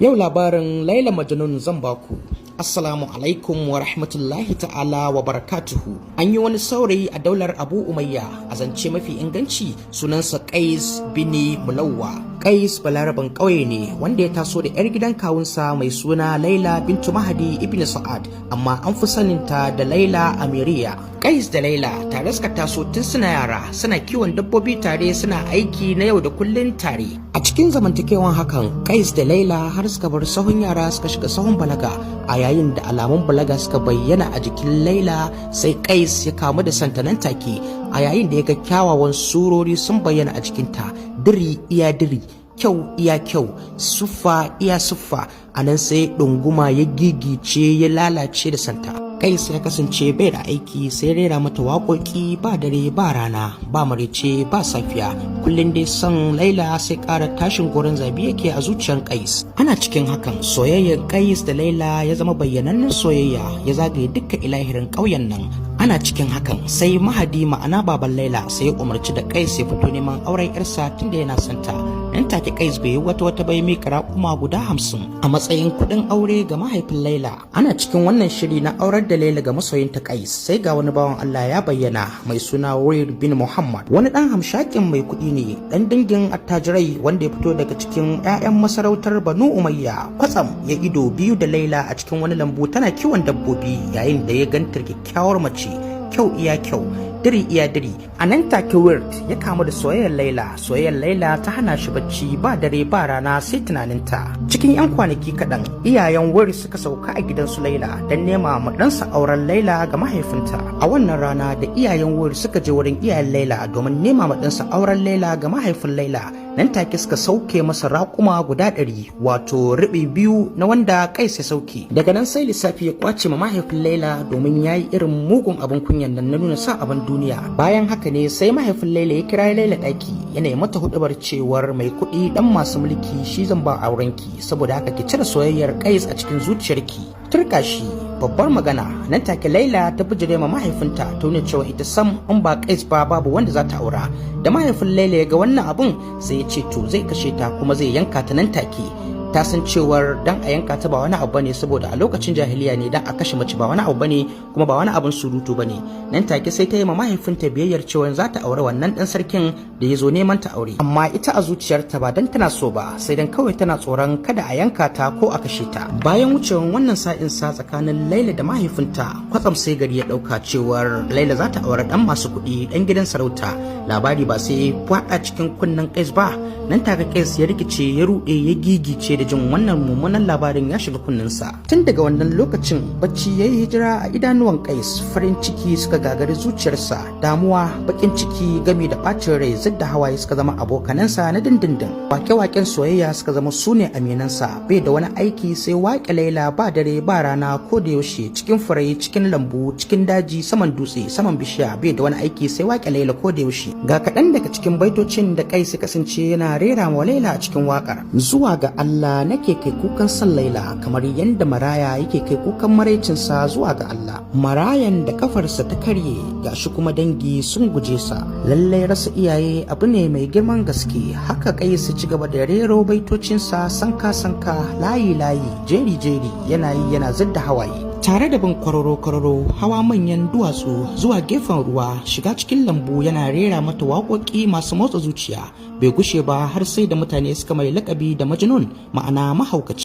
Yau labarin Laila Majnun zan baku. Assalamu alaikum wa rahmatullahi ta'ala wa barakatuhu. An yi wani saurayi a daular Abu Umayya, a zance mafi inganci sunansa Qais bin Mulawwa. Qais balaraban ƙauye ne wanda ya taso da 'yar gidan kawunsa mai suna Laila bintu Mahadi ibn Sa'ad, amma an fi saninta da Laila Amiriya. Qais da Laila tare suka taso tun suna yara, suna kiwon dabbobi tare, suna aiki na yau da kullun tare. A cikin zamantakewan hakan, Qais da Laila har suka bar sahun yara suka shiga sahun balaga. A yayin da alamun balaga suka bayyana a jikin Laila, sai Qais ya kamu da santa nan take a yayin da ya ga kyawawan surori sun bayyana a jikinta, diri iya diri, kyau iya kyau, siffa iya siffa. A nan sai ɗunguma ya gigice ya lalace da santa. Qais ya kasance bai da aiki sai rera mata waƙoƙi, ba dare ba rana, ba maraice ba safiya. Kullum dai son Laila sai ƙara tashin goron zabi yake a zuciyar Qais. Ana cikin hakan, soyayyar Qais da Laila ya zama bayyanannen soyayya, ya zagaye dukkan ilahirin ƙauyen nan. Ana cikin hakan, sai Mahadi, ma'ana baban Laila, sai ya umarci da Qais ya fito neman auren yarsa tunda yana santa. Nan take Qais bai yi wata wata bai mika raƙuma guda 50 a matsayin kuɗin aure ga mahaifin Laila. Ana cikin wannan shiri na aurar da Laila ga masoyinta Qais, sai ga wani bawan Allah ya bayyana mai suna Wurd bin Muhammad. Wani ɗan hamshakin mai kuɗi ne, ɗan dangin attajirai, wanda ya fito daga cikin 'ya'yan masarautar Banu Umayya. Kwatsam ya ido biyu da Laila a cikin wani lambu tana kiwon dabbobi, yayin da ya ganta kyakkyawar mace, kyau iya kyau, diri iya diri. A nan take Wurd ya kamu da soyayyar Laila. Soyayyar Laila ta hana shi bacci, ba dare ba rana sai tunaninta. Cikin yan kwanaki kaɗan, iyayen Wurd suka sauka a gidan su Laila don nema ma ɗansa auren Laila ga mahaifinta. A wannan rana da iyayen Wurd suka je wurin iyayen Laila domin nema ma ɗansa auren Laila ga mahaifin Laila, nan take suka sauke masa raƙuma guda 100, wato riɓi biyu na wanda Qais ya sauke. Daga nan sai lissafi ya kwace ma mahaifin Laila, domin ya yi irin mugun abin kunyan nan na nuna sa abin duniya. Bayan haka ne sai mahaifin Laila ya kira Laila ɗaki, yana yi mata hudubar cewar mai kuɗi ɗan masu mulki shi zan ba aurenki, saboda haka ki cire soyayyar Qais a cikin zuciyarki. Turka shi, babbar magana! Nan take Laila ta bijire ma mahaifinta, ta nuna cewa ita sam in ba Qais ba babu wanda za ta aura. Da mahaifin Laila ya ga wannan abun, sai ya ce to zai kashe ta kuma zai yanka ta nan take. Ta san cewar dan a yanka ta ba wani abu bane, saboda a lokacin jahiliya ne, dan a kashe mace ba wani abu bane kuma ba wani abun surutu bane. Nan take sai ta yi ma mahaifinta biyayyar cewa za ta aure wannan dan sarkin da ya zo neman ta aure, amma ita a zuciyarta ba dan tana so ba, sai dan kawai tana tsoron kada a yanka ta ko a kashe ta. Bayan wucewan wannan sa'in sa tsakanin Laila da mahaifinta, kwatsam sai gari ya dauka cewar Laila za ta aure dan masu kuɗi, dan gidan sarauta. Labari ba sai faɗa cikin kunnen Qais ba. Nan take Qais ya rikice, ya ruɗe, ya gigice da jin wannan mummunan labarin ya shiga kunninsa. Tun daga wannan lokacin bacci ya yi hijira a idanuwan Qais, farin ciki suka gagari zuciyarsa, damuwa, bakin ciki gami da bacin rai, zidda hawaye suka zama abokanansa na dindindin. Wake-waken soyayya suka zama sune aminansa. Bai da wani aiki sai waƙe Laila, ba dare ba rana, ko da yaushe, cikin fure, cikin lambu, cikin daji, saman dutse, saman bishiya, bai da wani aiki sai waƙe Laila ko da yaushe. Ga kaɗan daga cikin baitocin da Qais ya kasance yana rera wa Laila a cikin waƙar: "Zuwa ga Allah nake kai kukan san Laila, kamar yadda maraya yake kai kukan maraicinsa zuwa ga Allah. Marayan da kafarsa ta karye, gashi kuma dangi sun guje sa. Lallai rasa iyaye abu ne mai girman gaske." Haka Qais su ci gaba da rero baitocinsa sanka sanka, layi layi, jeri jeri, yana yi yana zidda hawaye, tare da bin kwararo-kwararo, hawa manyan duwatsu, zuwa gefen ruwa, shiga cikin lambu, yana rera mata waƙoƙi masu motsa zuciya. Bai gushe ba har sai da mutane suka mai lakabi da Majnun, ma'ana mahaukaci.